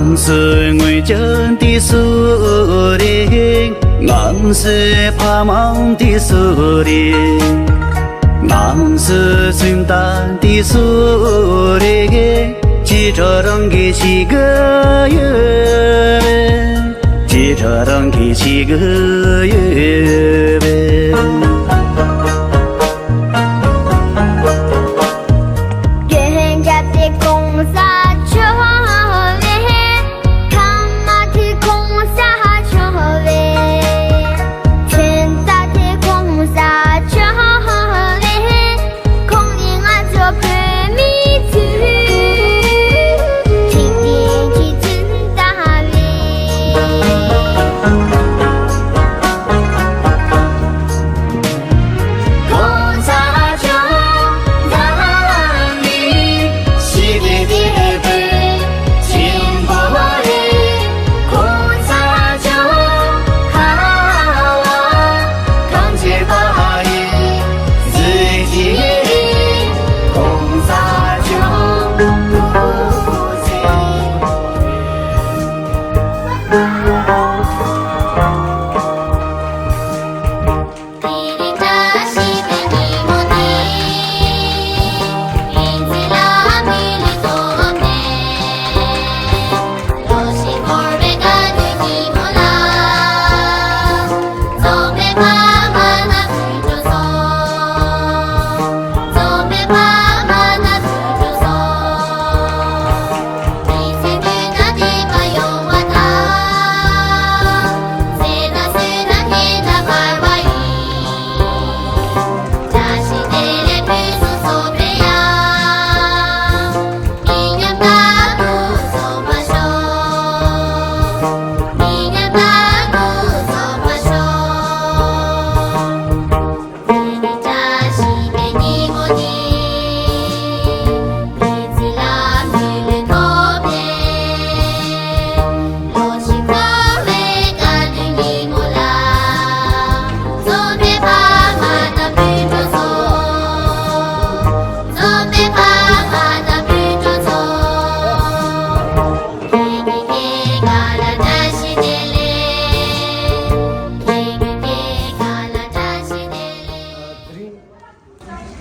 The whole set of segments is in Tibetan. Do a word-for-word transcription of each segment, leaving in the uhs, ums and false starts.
ང་ཚོའི་སྔོན་བྱོན་དེ་སུ་རེད། ང་ཚོའི་ཕ་མ་དེ་སུ་རེད། ང་ཚོའི་སེམས་ཐག་དེ་སུ་རེད། ཅི་ཁྲ་རང་གིས་ཤེས་གི་ཡོད། ཅི་ཁྲ་རང་གིས་ཤེས་གི་ཡོད།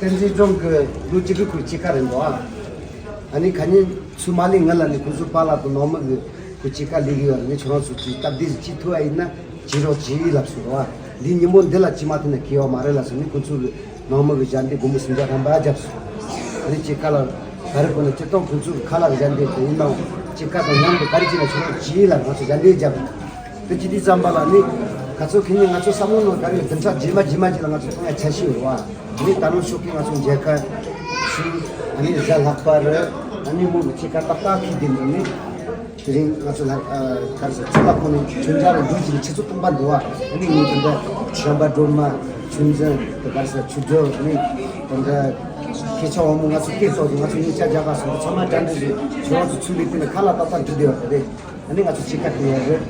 བསྟན་འཛིན་སྒྲོན་གྱི་ལོ་བཅུ་དྲུག་གི་སྐྱེས་སྐར་རེད་འདུག་ཨ། ཨ་ནི་ཁ་ཉིན་ཚུར་མ་སླེབས་སྔོན་ལ་ནི་ཁོང་ཚོའི་པཱ་ལགས་དང་ནང་མི་གི་ཁོ་སྐྱེས་སྐར་སླེབས་ཀྱི་ཡོད་རེད། ངས་ཁྱོད་རང་ཚོ་ཅིག་སྟབས་བདེ་ཞིག་བྱེད་ཐུབ་པ་ཡིན་ན་བྱེད་རོགས་བྱེད་ལབ་སོང་ར། འདིའི་ཉིན་མོ་འདི་ལ་བྱེད་མ་ཐུབ་ན་ཁེ་བ་མ་རེད་ལབ་སོང་། ནི་ཁོང་ཚོ་གི་ནང་མི་གི་ཞལ་འདེབས་སྒོར་མོ་སུམ་བརྒྱ་ཐམ་པ་བརྒྱབ་སོང་། ཨ་ནི་སྐྱེས་སྐར་ལ་ག་རེ་དགོས་ན་སྤྱིར་བཏང་ཁོང་ཚོ་གི་ཁ་ལག་གི་ཞལ་འདེབས་དེ་ཡིན་ནའང་སྐྱེས་སྐར་དང་མཉམ་དུ་ག་རེ་བྱེད་ན་ཁྱོད་རང་བྱེད་ལབ་ང་ཚོ་ཞལ་འདེབས་བརྒྱབ། དེ་བྱེད་དུས་ཙམ་པ་ལ་ནི་ག་ཚོད་ཁེ་ཉིན་ང་ཚོ་བསམ་བློ་ནང་ག་རེ་བདུན་ཕྲག་རྗེས་མ་རྗེས་མ་རྗེས་ལ་ང་ཚོ་མཐོང་ཡ་ཆ་ཤས་ཡོད་རེད་བ། ནི་ད་རུང་ཤོག་གི་ང་ཚོ་མཇལ་ཁ་ཞུ། ཨ་ནི་གཟའ་ལྷག་པ་རེད། ཨ་ནི་མོ་གི་ཕྱེད་ཀ་ཏག་ཏག་ཁེ་དེ་འདུག་ནི། དེ་རིང་ང་ཚོ་ལྷག་ག་རེ་ཟེར་ཚོད་ལ་ཁོ་ནི་མཆོད་མཇལ་རུ་འགྲོ་ཅིག་ཆུ་ཚོད་སྟོང་པ་འདུག་བ། ཨ་ནི་ངས་དེ་འདྲ་བྱམས་པ་སྒྲོལ་མ་ཆུ་འཛིན་དེ་ག་རེ་ཟེར་ཆུ་སྒྲོལ་ནི་དེ་འདྲ་སྐད་ཆ་འོང་མོ་ང་ཚོ་སྐད་ཚོགས་ཀྱི་ང་ཚོ་གཉིས་ཆ་རྒྱག་ག་སོང་ཚང་མ་དྲན་འདུག་ཞེས་ཁྱོད་རང་ཚོ་ཚུལ་ལས་དེ་ནི་ཁ་ལག་ཏག་ཏག་འགྲིག་བསྡད་ཡོད་རེད། ཨ་ནི་ང་ཚོ་ཕྱེད་ཀ་དེ་ཡོད་རེད།